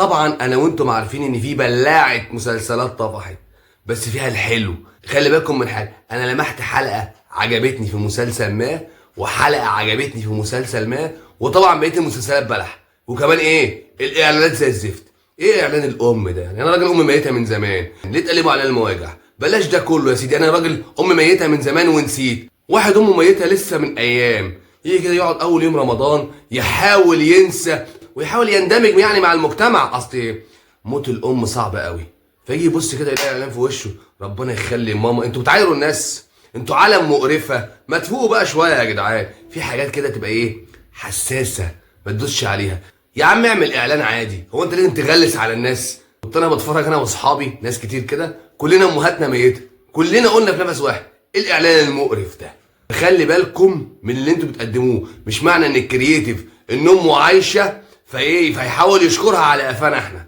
طبعا انا وانتم عارفين ان في بلاعه مسلسلات طفحت، بس فيها الحلو. خلي بالكم من حاجه، انا لمحت حلقة عجبتني في مسلسل ما، وحلقه عجبتني في مسلسل ما، وطبعا بقية المسلسلات بلح. وكمان ايه الاعلانات زي الزفت. ايه اعلان الام ده؟ يعني انا راجل امي ميته من زمان، ليه تقلبوا على المواجع؟ بلاش ده كله يا سيدي. انا راجل امي ميته من زمان ونسيت. واحد امه ميته لسه من ايام، يجي كده يقعد اول يوم رمضان يحاول ينسى ويحاول يندمج يعني مع المجتمع، اصل موت الام صعب قوي. فيجي يبص كده يلاقي اعلان في وشه، ربنا يخلي ماما. انتوا بتعايروا الناس، انتوا عالم مقرفة. ما تفوقوا بقى شوية يا جدعان. في حاجات كده تبقى ايه، حساسه، ما تدوسش عليها. يا عم اعمل اعلان عادي، هو انت لازم تغلس على الناس؟ كنت انا بتفرج انا واصحابي ناس كتير كده، كلنا امهاتنا ميته، كلنا قلنا في نفس واحد ايه الاعلان المقرف ده. خلي بالكم من اللي انتوا بتقدموه. مش معنى ان ال creative ان امه عايشه فايه فيحاول يشكرها على قفانا احنا.